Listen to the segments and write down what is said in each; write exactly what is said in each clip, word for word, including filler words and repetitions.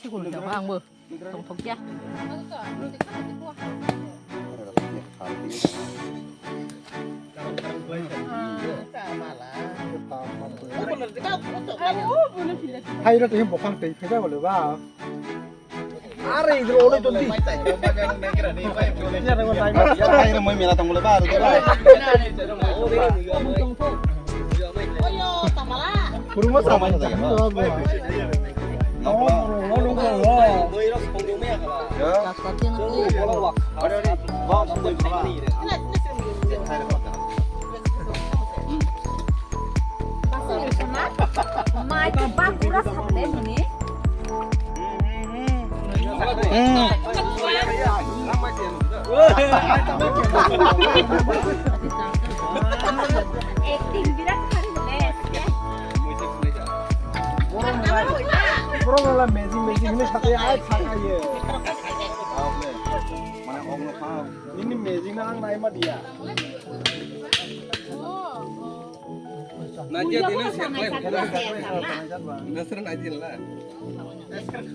Ang bo tongthok ya. Hai ra tei bokang tei phai ba bole ba. Are idro ole joldi. Hai ra moi mela tong bole ba. Oyo, tamala. Kuruma sama. Mai tu ba pura sable muni. Acting birat khari bole. Borok wala amazing amazing hwnwi sakha ai sakha ye. Mane ogno pha. Nini amazing na ang naima diya. Najia dina siya. Nasra najia la.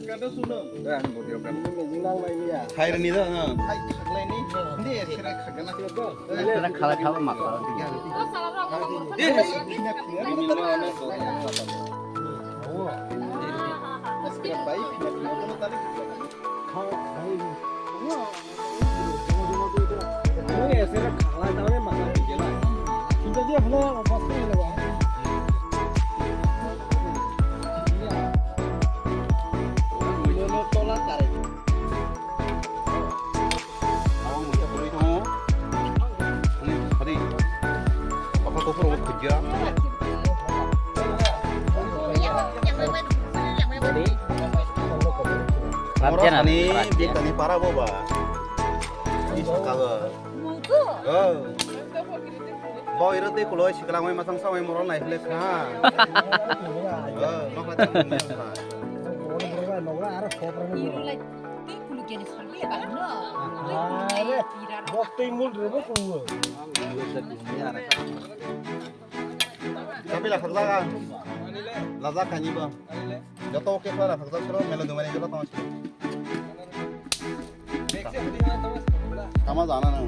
Kado suno. Dah, ang video kan. Nini amazing na ang naima diya. Hai rani da, ha. Hai khaklai ni. Ni sira khagana. Sira khala khaba makla. Abo muiya bwrwi tongo. Ani sari. Bokha kuphur bo khujya. Oro sani bikani para bo ba. Ani saka bo. Oh. Bo iro tei kuloi sikla mai masang samai moral nai phle kha. Oh, nokla tei mung ya kha. Iro lai tei kulu geni sangli ya kan no. Are, bok tei mul rebo kulu. Tapi la khajak ah. Lajak kani ba. Joto ke pala khajak sero melo dumani joto tong. Tama jana nang.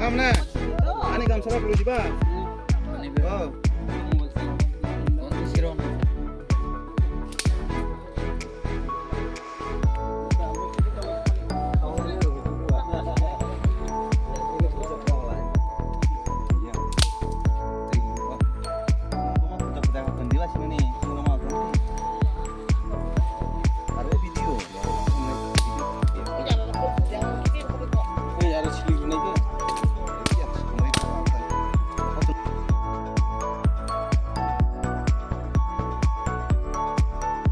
Amne. Ani gamsa ba kulu jiba. Oh.